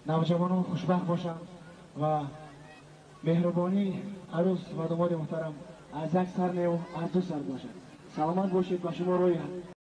Навҷавонон хушбахт бошанд ва меҳрубонии арӯс ва домоди муҳтарам аз як сар неву аз ду сар бошад. Саломат бошед, ба шумо рӯи